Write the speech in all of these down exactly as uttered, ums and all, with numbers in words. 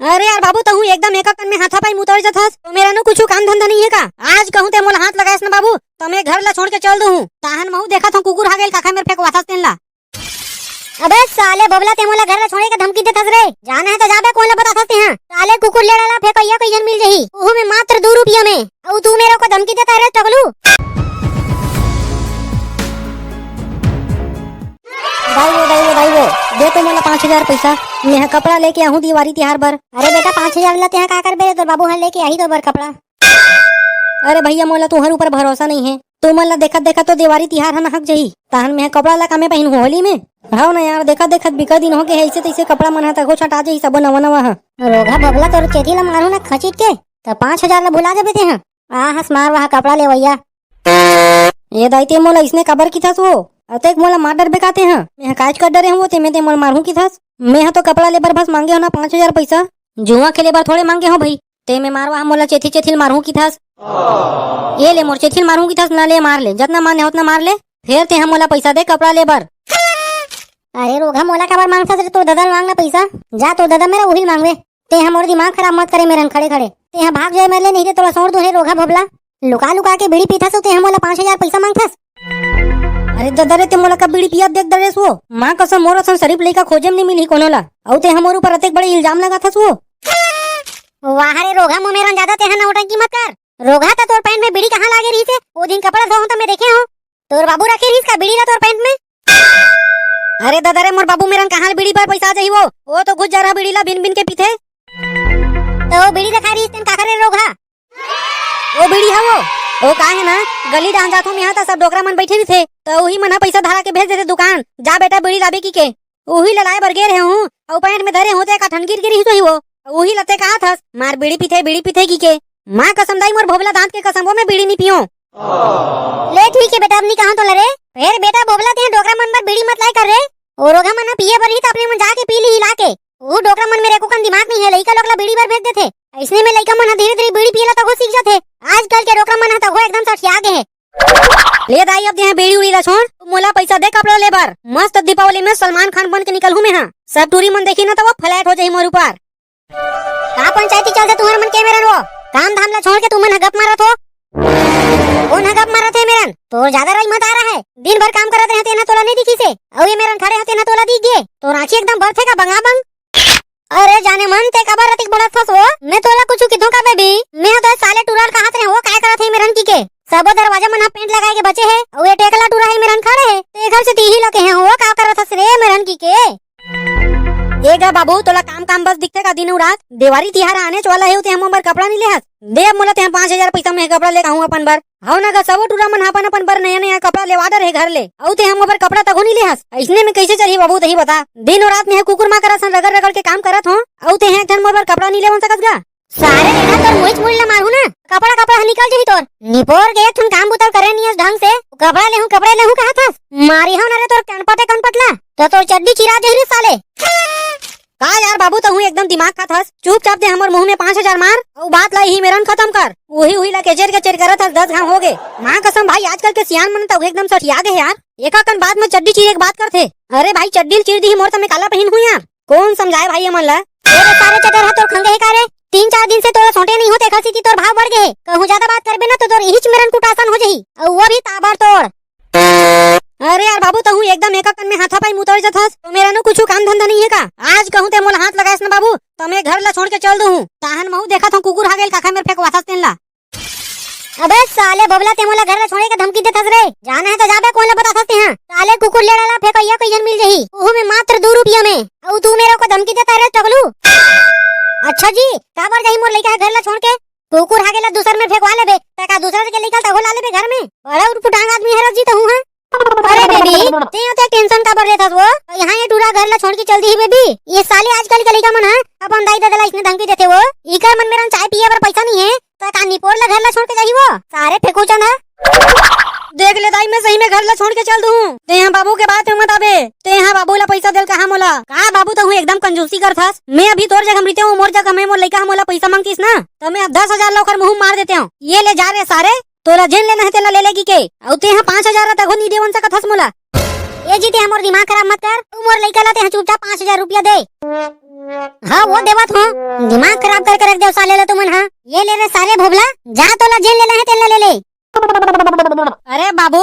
अरे यार बाबू, तहूँ एकदम एक कन में हाथापाई म उतर जथस। तो मेरा नु कुछु काम धंधा नहीं है का? आज कहूँ ते मोला हाथ लगायस ना बाबू, तो मैं घर ला छोड़ के चल दूँ। ताहन महूँ देखत हूँ कुकुर हा गेल काखा मेर फेंकवाथस तेन ला। अबे साले बोबला, ते मोला घर ला छोड़े के धमकी देथस रे। जाना है तो जाबे, कोन ला बताथस तेहा? साले कुकुर लेड़ा ला फेंकइया कई झन मिल जही, उहू में मात्र दू रुपया में। अउ तू मेरे को धमकी देता रे टकलू। दाई वो, दाई वो, दाई वो, दे तो मोला पाँच हजार पैसा। मैं कपड़ा लेके आहूँ दिवारी तिहार बर। अरे बेटा, पाँच हजार ला तेहा का करबे रे? तोर बाबू ह लेके आही तो बर कपड़ा। अरे भैया, मोला तुहर ऊपर भरोसा नहीं है। तुमन ला देखत देखत तो देवारी तिहार ह नहक जही। तहन मैं कपड़ा ला कामे पहिनहूँ होली में? हव ना यार, देखत देखत बिकट दिन हो गे हे, ऐसे तैसे कपड़ा मन ह तको छटा जही, सबो नवा नवा ह। रोगहा बबला, तोर चेथी ला मारहूँ ना खचीट के, त पाँच हजार ला भुला देबे तेहा। आ हस मार वहा कपड़ा लेवैया। ए दाई, ते मोला इसने काबर किथस वो? अतेक मोला मार डरबे का तेहा? मैं ह कायच कर डरे हूँ वो, ते में ते मोला मारहूँ किथस? मैं ह तो कपड़ा लेबर बस मांगे हो ना पाँच हजार पैसा। जुआ खेले बर थोड़े मांगे हो भाई। ते में मारवा ह मोला चेथी चेथी ल मारहूँ किथस। ये ले मोर चेथी ल मारहूँ किथस ना, ले मार ले, जतना माने होतना मार ले। फेर ते ह मोला पैसा दे कपड़ा ले बर। अरे रोगहा, मोला काबर मांगथस रे? तोर ददा ल मांग ना पैसा। जा तोर ददा मेरा उही ल मांगवे। ते ह मोर दिमाग खराब मत करे मेरन खड़े खड़े। ते ह भाग जाए मेर ले, नहीं ते तोला सोड़ दूँ रे रोगहा भोबला। लुका लुका के बीड़ी पीथस, ते ह मोला पाँच हजार पैसा मांगथस। अरे ददा रे, ते मोला कब बीड़ी पियत देख डरेस वो? माँ कसम, मोर असन शरीफ लइका खोजे म नइ मिलही कोनो ला। अउ ते ह मोर ऊपर अतेक बड़े इल्जाम लगाथस वो। वाह रे रोगहा, मोमेरन ज्यादा तेहा नौटंकी मत कर। रोगहा, त तोर पैंट में बीड़ी कहाँ लागे रहिस हे? ओ दिन कपड़ा धोहूँ त मैं देखे हूँ, तोर बाबू रखे रहिस का बीड़ी ला तोर पैंट में? अरे ददा रे, मोर बाबू मेरन कहाँ ले बीड़ी बर पैसा आ जाही वो? वो तो खुद जरहा बीड़ी ला बिन बिन के पीथे। त वो बीड़ी रखा रहिस तेन काकर रे रोगहा? ओ बीड़ी ह वो, ओ का हे ना, गली डाहन जाथों मेहा त सब डोकरा मन बइठे रहिथे, त उही मन ह पइसा धरा के भेज देथे दुकान, जा बेटा बीड़ी लाबे कहिके। उही ल लाए बर गे रेहे हूँ, अउ पैंट में धरे हूँ त एक ठन गिर गे रिहिस होही वो। उही ल ते कहत हस, मार बीड़ी पीथे, बीड़ी पीथे कहिके। माँ कसम दाई, मोर भोबला दांत के कसम, वो मैं बीड़ी नी पीऊँ। ले ठीक हे बेटा, अब नी कहूँ तोला रे। फेर बेटा भोबला, तें डोकरा मन बर बीड़ी मत लाए कर रे। ओ रोगहा मन ह पिए बर ही त अपने मन जाके पी लिही लाके। ओ डोकरा मन मेर एको कन दिमाग नहीं हे, लइका लोग ला बीड़ी बर भेज देथे। अइसने में लइका मन ह धीरे-धीरे बीड़ी पिए ला तको सीख जाथे। आजकल के डोकरा मन ह तको एकदम सठिया गे हे। ले दाई, अब देह बीड़ी उड़ी ला छोड़, तू मोला पइसा दे कपड़ा ले बर। मस्त दीपावली में सलमान खान बन के निकलहूँ मेहा। सब टूरी मन देखी ना त वो फ्लैट हो जाही मोर ऊपर। का पंचायती चलथे तुहर मन के मेरन वो? काम धाम ला छोड़ के तुमन ह गप मारत हो। कोन ह गप मारत हे मेरन? तोर ज्यादा रई मत आ रहा है। दिन भर काम करत रहे तेन ह तोला नहीं दिखिस हे। अउ ये मेरन खड़े हो तेन ह तोला दिख गे। तोर आँखी एकदम बरथे का बंगा बंग। अरे जाने मन, ते काबर अतिक भड़कथस वो? मैं तोला कुछु किथों का बेबी? मैं ह तो साले टूरा ल कहत रहे वो, काय करत हे मेरन कहिके। सबो दरवाजा मन ह पेंट लगाए के बचे हे, अउ ये टेकला टूरा हे मेरन खड़े हे। ते घर से तीही ल कहे हो, का करथस रे मेरन कहिके? ए गा बाबू, तोला काम काम बस दिखथे का दिनों रात? देवारी तिहार आनेच वाला हे, ते हमर बर कपड़ा नी ले हस? दे अब मोला, ते हम पाँच हजार पैसा में कपड़ा ले आहूँ अपन बर। हव ना गा, सबो टूरा मन ह अपन अपन बर नया नया कपड़ा लेवा डरे हे घर ले, अउ ते हमर बर कपड़ा तको नी ले हस। अइसने में कइसे चलही बाबू, तही बता। दिनों रात में ह कुकुर माँ करा सन रगड़ रगड़ के काम करत हो, अउ ते ह एक ठन मोर बर कपड़ा नी लेवन सकस गा? सारे बेटा, तोर मुहिच मुड़ी ला मारहूँ ना, कपड़ा कपड़ा ह निकल जही तोर। निपोर के एक ठन काम बुतल करे नियस ढंग से, कपड़ा लेहूँ, कपड़ा लेहूँ कहत हस। मारिहौं ना रे तोर कनपटे कनपट ला, त तोर चड्डी चिरा जही रे साले। का यार बाबू, तहूँ एकदम दिमाग खात हस। चुपचाप ते हमर मुँह में पाँच हजार मार, अउ बात ला इही मेरन खतम कर। उही उही ला केचेर केचेर करत हस, दस घाव हो गे। माँ कसम भाई, आजकल के सियान मन त एकदम सठिया गे हे यार। एका कन बात में चड्डी चिरे के बात करथे। अरे भाई, चड्डी ल चीर दिही मोर, त मैं काला पहिनहूँ यार? कोन समझाए भाई ये मन ला? ए रे सारे चटर ह तोर खंगे हे का रे? तीन चार दिन से तोला सोंटे नहीं होते, तेखर सेती तोर भाव बढ़ गे हे। कहूँ ज्यादा बात करबे ना तो तोर इहिच मेरन कुटासन हो जही। अउ वो भी ताबड़तोड़। अरे यार बाबू, तहूँ एकदम एका कन में हाथापाई म उतर जथस। तो मेरा नु कुछु काम धंधा नहीं हे का? आज कहूँ ते मोला हाथ लगायस ना बाबू, तो मैं घर ला छोड़ के चल दूँ। ताहन महूँ देखत हूँ कुकुर हा गेल काखा मेर फेंकवाथस तेन ला। अबे साले बबला, ते मोला घर ला छोड़े के धमकी देथस रे। जाना है तो जाबे, कोन ला बताथस तेहा? साले कुकुर लेड़ा ला फेंकइया कइयन मिल जही, उहू में मात्र दू रुपया में। अउ तू मेरे को धमकी देता रे टकलू। अच्छा जी, काबर जाही मोर लइका ह घर ला छोड़ के? कुकुर हा गेला दूसर में फेंकवा लेबे, ते का दूसर के लइका ल तको ला लेबे घर में? बड़ा उटपुटांग आदमी हरस जी तहूँ, हाँ? अरे बेबी, ते ओते टेंशन काबर लेथस वो? यहाँ ये टूरा घर ला छोड़ के चल दिही बेबी। ये साले आजकल के लइका मन ह अपन दाई ददा ला इसने धमकी देथे वो। इकर मन मेरन चाय पिए बर पैसा नहीं है, त का निपोर ला घर ला छोड़ के जाही वो? सारे फेंकू चंद ह। देख ले दाई, मैं सही में घर ला छोड़ के चल दूँ। ते यहाँ बाबू के बात में मत आबे। ते यहाँ बाबू ला पैसा देल कहा मोला? का बाबू, तहूँ एकदम कंजूसी करथस। मैं अभी तोर जगह में रहिते हूँ, मोर जगह में मोर लइका ह मोला पैसा मांगतीस ना, त मैं दस हजार ला ओकर मुँह मार देते हूँ। ये ले जा रे सारे, तोला जेन लेना हे तेला ले लेगी के। अउ तेहा पाँच हजार ला तको नी देवन सकत हस मोला। ए जी, तेहा मोर दिमाग खराब मत कर। तू मोर लइका ला, तेहा चुपचाप पाँच हजार रुपया दे। हाँ, वो देवत हो। दिमाग खराब करके रख देव साले ला तुमन हा। ये ले रे सारे भोभला, जा तोला जेन लेना हे तेन ला ले ले। अरे बाबू,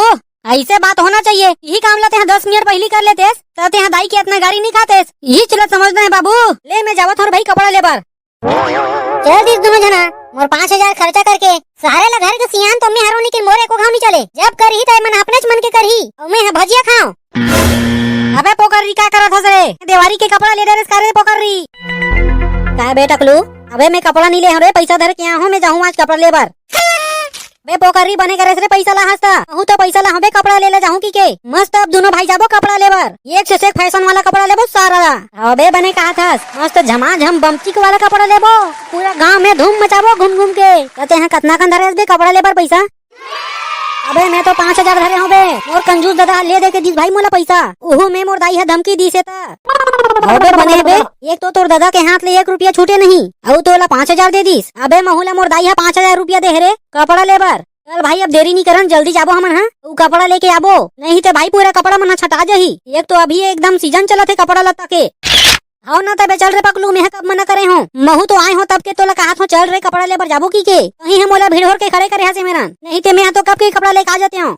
ऐसे बात होना चाहिए। यही काम ला तेहा दस मिनट पहली कर लेतेस, त तेहा दाई के इतना गारी नहीं खातेस। यही चलत समझना है बाबू। ले, मैं जावत हूँ भाई कपड़ा ले बर। चल दिस दोनों जना, मोर पाँच हजार खर्चा करके सारे ला घर के सियान तो मैं हरों, लेकिन मोर एको घाव नहीं चले। जब करही त मन अपनेच मन के करही, अउ मैं ह भजिया खाऊं। अबे पोकर्री, का करत हस रे? देवारी के कपड़ा ले डरेस का रे पोकर्री? का बे टकलू? अबे मैं कपड़ा नहीं ले हूँ रे, पैसा धर के आया हूँ, मैं जाहूँ आज कपड़ा ले बर। बे पोकर्री, बने करेस रे, पैसा ला हस त। कहूँ तो पैसा ला हूँ बे, कपड़ा ले ले जाहूँ की के। मस्त अब दोनों भाई जाबो कपड़ा ले बर, एक से एक फैशन वाला कपड़ा लेबो सारा। अबे बने कहा थस, मस्त झमाझम बमचिक वाला कपड़ा लेबो, पूरा गांव में धूम मचाबो घूम घूम के। कहते हैं कतना कन धरे हस बे कपड़ा ले बर पैसा? अबे मैं तो पाँच हजार धरे हूँ बे, मोर कंजूस दादा ले दे के दिस भाई मोला पैसा। उहू में मोर दाई ह धमकी दिस हे त। अबे बने बे, एक तो तोर दादा के हाथ ले एक रुपया छूटे नहीं, अउ तोला पाँच हजार दे दिस। अबे महू ला मोर दाई ह पाँच हजार रुपया दे हे रे कपड़ा ले बर। चल भाई, अब देरी नहीं करन, जल्दी जाबो हमन, हाँ? उ कपड़ा लेके आबो, नहीं ते भाई पूरा कपड़ा मन ह छटा जाही। एक तो अभी एकदम सीजन चलत हे कपड़ा लत्ता के। हव ना, तबे चल रे पकलू, मैं ह कब मना करे हूँ? महू तो आए हूँ तब के तोला कहत हूँ, चल रे कपड़ा ले बर जाबो की के। कहीं हम ओला भिड़ोर के खड़े करे हसे मेरन, नहीं ते मैं ह तो कब के कपड़ा लेके आ जाते हूँ।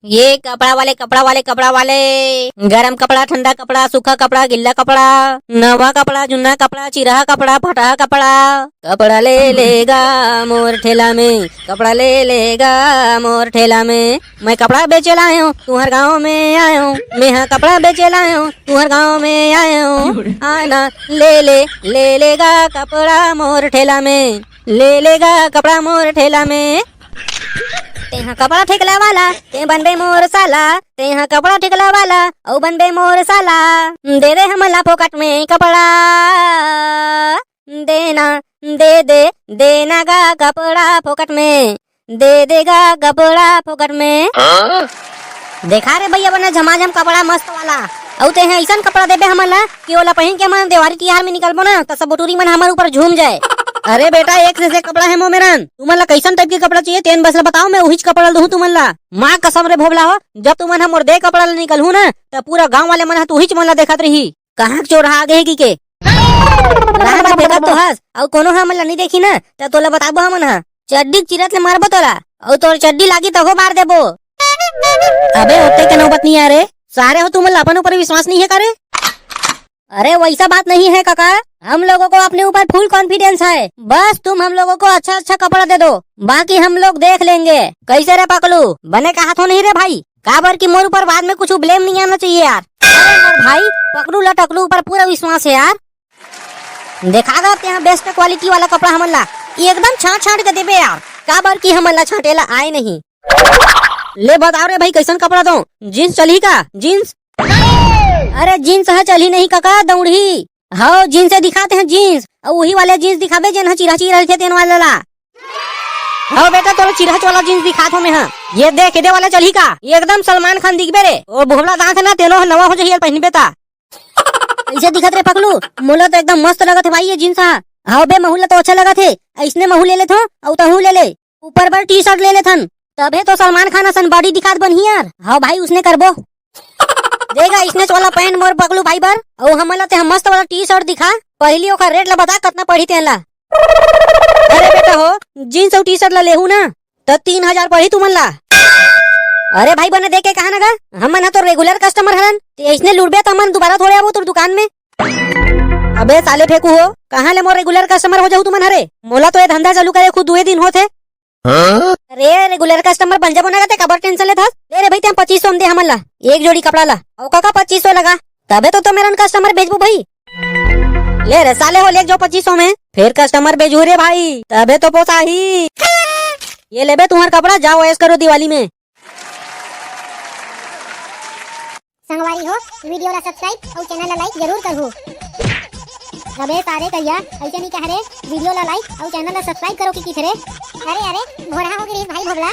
ये कपड़ा वाले, कपड़ा वाले, कपड़ा वाले, गरम कपड़ा, ठंडा कपड़ा, सूखा कपड़ा, गिल्ला कपड़ा, नवा कपड़ा, जुन्ना कपड़ा, चिरहा कपड़ा, फटहा कपड़ा। कपड़ा ले लेगा मोर ठेला में, कपड़ा ले लेगा मोर ठेला में। मैं कपड़ा बेचे लाए हूँ, तुहर गाँव में आए हूँ। मैं ह कपड़ा बेचे लाए हूँ, तुहर गाँव में आए हूँ। आना ले ले, ले लेगा कपड़ा मोर ठेला में, ले लेगा कपड़ा मोर ठेला में। तेहा कपड़ा ठेकला वाला, ते बनबे मोर साला। तेहा कपड़ा ठेकला वाला, अउ बनबे मोर साला। दे दे हमला फोकट में कपड़ा। देना, दे दे, देना गा कपड़ा फोकट में। दे दे गा कपड़ा फोकट में। देखा रे भैया, बने झमाझम कपड़ा मस्त वाला। अउ तेहा अइसन कपड़ा देबे हमन ला कि ओला पहिन के हमन देवारी तिहार में निकलबो ना, त सब टूरी मन हमर ऊपर झूम जाए। अरे बेटा, एक से एक कपड़ा हे मोमेरन। तुमन ला कइसन टाइप के कपड़ा चाहिए, तेन बस ला बताओ, मैं उहीच कपड़ा ला दूहूं तुमन ला। माँ कसम रे भोभला हो, जब तुमन ह मोर दे कपड़ा ला निकलहू ना, त पूरा गांव वाले मन ह तो उहीच मन ला देखत रही। कहाँ के चोरहा आगे हे कि के? राह में देखत तो हस, अउ कोनो ह हमन ला नहीं देखी ना, त तोला बताबो हमन ह। चड्डी के चिरत ले मारबो तोला, अउ तोर चड्डी लागी तभो मार देबो। अबे ओते के नौबत नहीं आ रे, सारे हो तुमन ला अपन ऊपर विश्वास नहीं है का रे? अरे वैसा बात नहीं है काका, हम लोगों को अपने ऊपर फुल कॉन्फिडेंस है। बस तुम हम लोगों को अच्छा अच्छा कपड़ा दे दो, बाकी हम लोग देख लेंगे। कैसे रे पकलू, बने कहा थो नहीं रे भाई, काबर कि मोर ऊपर बाद में कुछ ब्लेम नहीं आना चाहिए यार। अरे मोर भाई, पकलू ला टकलू ऊपर पूरा विश्वास है यार। देखा गा तेहा बेस्ट क्वालिटी वाला कपड़ा हमन ला, एकदम छांट छांट के देबे यार, काबर कि हमन ला छांटे ला आए नहीं। ले बताओ रे भाई, कैसन कपड़ा दो? जींस चलही का? जींस? अरे जींस ह चलही नहीं काका, दौड़ही। हव, जींस दिखाते हैं जींस, अउ उही वाले जींस दिखाबे जेन ह चिरहा चिरहा रहिथे तेन वाला ला। हव बेटा, तोला चिरहा वाला जींस दिखात हो मैं ह। ये देख, एदे वाला चलही का? एकदम सलमान खान दिखबे रे। ओ भोभला दांत है ना, तेनो ह नवा हो जाही, पहिनबे ता। कैसे दिखत रे पकलू? मोला तो एकदम मस्त लगत है भाई ये जींस हा। हव बे, महू ला तो अच्छा लगत है। अइसने महू ले लेथो, अउ तहू ले ले। ऊपर बर टी शर्ट ले लेथन, तभे तो सलमान खान असन बॉडी दिखात बनही यार। हव भाई, उसने करबो। देगा इसने वाला पैंट मोर पकलू भाई बर, अउ हमन ला ते मस्त वाला टी शर्ट दिखा। पहली ओकर रेट ला बता, कतना पड़ही तेन ला। अरे बेटा हो, जींस अउ टी शर्ट ला लेहू ना, त तीन हजार पड़ही तुमन ला। अरे भाई, बने देख के कहा ना गा, हमन ह तो रेगुलर कस्टमर हरन, ते अइसने लुटबे त हमन दोबारा थोड़े आबो तोर दुकान में। अबे साले फेंकू हो, कहाँ ले मोर रेगुलर कस्टमर हो जाहू तुमन हरे? मोला तो ये धंधा चालू करे खुद दुए दिन होत हे। अरे रेगुलर कस्टमर बन जाबो ना गा ते, काबर टेंशन लेत हस? ले रे भाई, तें पच्चीस सौ में दे हमन ला एक जोड़ी कपड़ा ला। अउ काका पच्चीस सौ लगा, तभे तो, तो मेरन कस्टमर भेजबो भाई। ले रे साले हो, ले जो पच्चीस सौ में, फेर कस्टमर भेजहू रे भाई, तभे तो पोसाही। ये लेबे तुंहर कपड़ा, जाओ ऐश करो दिवाली में। संगवारी हो, वीडियो ला सब्सक्राइब अउ चैनल ला लाइक जरूर करहू। अबे सारे करिया, अइसे नहीं कह रे, वीडियो ला लाइक अउ चैनल ला सब्सक्राइब करो कि किथे रे। अरे अरे, भोरहा हो गे रे भाई भोभला।